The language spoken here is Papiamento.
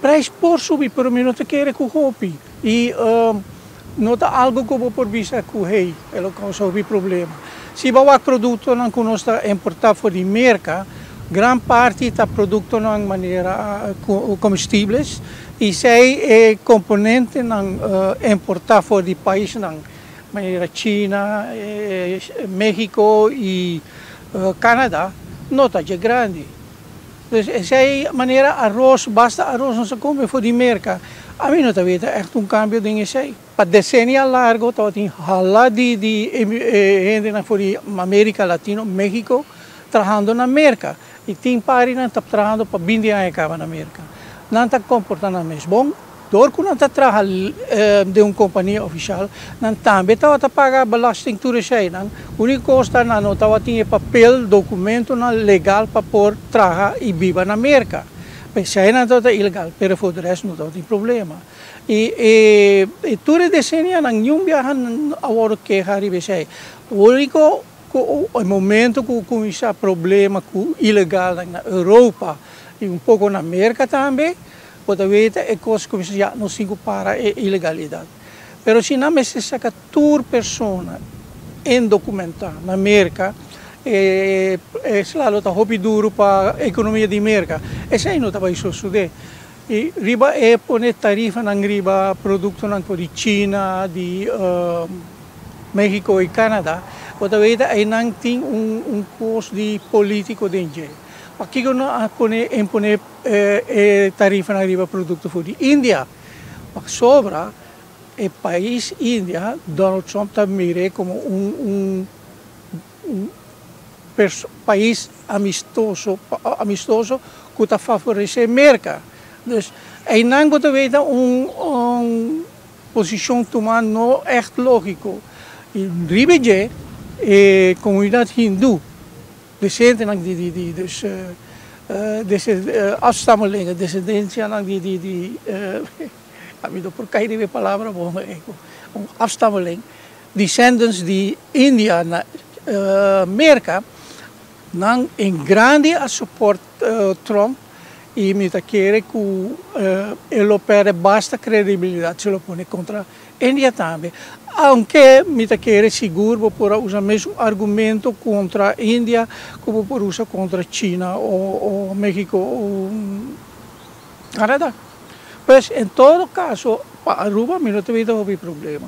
Prijs por subi, pero mi no ta kere ku hopi. I no ta algo ku bo por bisa ku hey, e lo kousa hopi problema. Si bo wak produktonan ku nos ta importá for di Merka, gran parti ta produktonan manera komestibles i esei e komponentenan importá for di paisnan manera China, Mexico i Canada no ta dje grandi. Dus esei manera aros, basta aros nos a kome for di Merka. Ami no ta weta ègt un kambio den esei. Pa desenia largo tabatin hala di di hendenan for di Amerika Latino, Mexico, trahando na Merka. I tin parinan ta trahando pa binti aña kaba na Merka. Nan ta komportá nan mes bon. Dor ku nan ta traha den un kompania ofishal, nan tambe tabata paga belasting tur eseinan. Úniko kos ta nan no tabatin e papel, dokumentonan legal pa por traha i biba na Merka. P'esei nan tabata ilegal, pero for de rest no tabatin problema. I e tur e desenianan niun biaha a wòrdu keha riba esei. Úniko ku e momento ku kuminsá problema ku ilegalnan na Europa i un poko na Merka tambe, Bo ta weta e kos ku bisa ya nos tin ku para e ilegalidat. Pero si nan mester saka tur persona indokumentá na Merka, e esla lo ta hopi duru pa ekonomia di Merka. Esei no ta bai sosodé. I riba e pone tarifanan riba produktonan for di China, di Mexico i Canada, bo ta weta einan tin un kos di polítiko den dje. Pakiko no a pone imponé e tarifanan riba produkto for di India? Pasobra e pais India, Donald Trump ta mir'é komo un un pais amistoso amistoso ku ta favoresé Merka. Dus einan bo ta weta un un posishon tumá no ègt lógiko. I riba dje e komunidat hindú. Desentenan di di di dus afstammelingen, desendensianan di di di ami no por kai riba e palabra bon un afstammeling, descendants di India na Merka, nan en grandi a support Trump i mi ta kere ku e lo perde basta credibilidad si lo pone kontra India tambe. Aunke mi ta kere sigur bo por a usa mesun argumento kontra India ku bo por usa kontra China o Mexico o Canada. Pues en todo kaso pa Aruba mi no ta weta hopi problema.